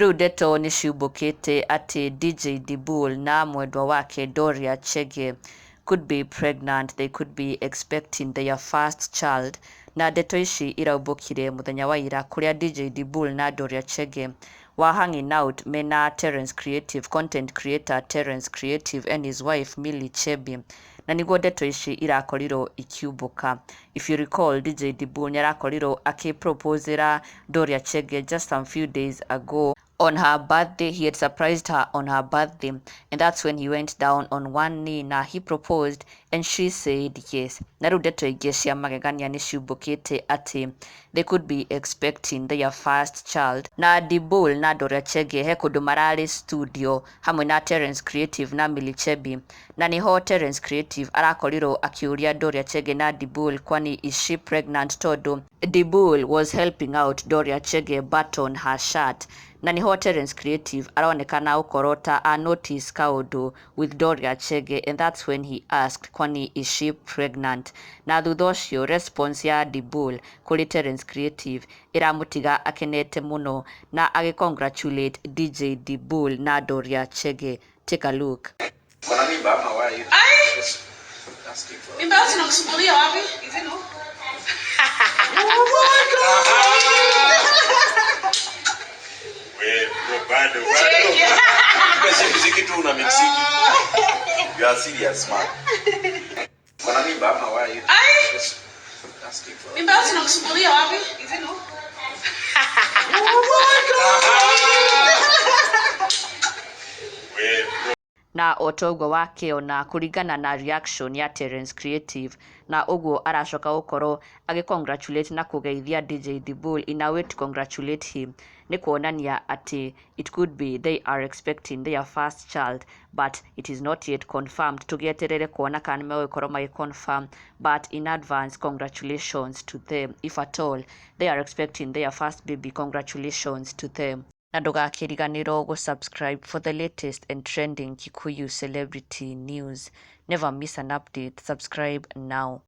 Rĩu ndeto nĩ ciumbũkĩte atĩ DJ Dibul na mwendwa wake Dorea Chege could be pregnant, they could be expecting their first child. Na ndeto ici iraumbũkire mũthenya wa ira kũrĩa DJ Dibul na Dorea Chege were hanging out mena Terence Creative, content creator Terence Creative and his wife Millie Chebby, na nĩguo ndeto ici irakorirwo ikiumbũka. If you recall, DJ Dibul nĩarakorirwo akĩproposera Dorea Chege just some few days ago on her birthday. He had surprised her on her birthday, and that's when he went down on one knee na he proposed and she said yes. Na rĩu ndeto ingĩ cia magegania nĩ ciumbũkĩte atĩ they could be expecting their first child. Na Dibul na Dorea Chege he kũndũ mararĩ studio hamwe na Terence Creative na Millie Chebby, na nĩho Terence Creative arakorirwo akĩũria Dorea Chege na Dibul kwani is she pregnant, tondũ Dibul was helping out Dorea Chege button her shirt, na nĩho Terence Creative aronekana gũkorwo ta a notice kaũndũ with Dorea Chege, and that's when he asked kwani is she pregnant. Na thutha ũcio response ya Dibul kũrĩ Terence Creative ĩramũtiga akenete mũno na agĩ congratulate DJ Dibul na Dorea Chege. Take a look. Kuna mimba ama why you Ai! just asking for? Mimba yote nakusumbulia wapi? Hivi no? Oh my God! We, bro, bado bado. Kumbe si muziki tu una mixing. You are serious, man. Kuna mimba ama why you Ai! just asking for? Mimba yote nakusumbulia wapi? Hivi no? Oh my God! We, bro. Na o ta ũguo wakĩona kũringana na reaction ya Terence Creative, na ũguo aracoka gũkorwo agĩ congratulate na kũgeithia DJ Dibul in a way to congratulate him, nĩ kuonania atĩ it could be they are expecting their first child, but it is not yet confirmed. Tũgĩeterere kuona kana nĩ megũgĩkorwo magĩ confirm, but in advance, congratulations to them. If at all they are expecting their first baby, congratulations to them. Na ndũgakĩriganĩrwo gũ-subscribe for the latest and trending Kikuyu celebrity news. Never miss an update. Subscribe now.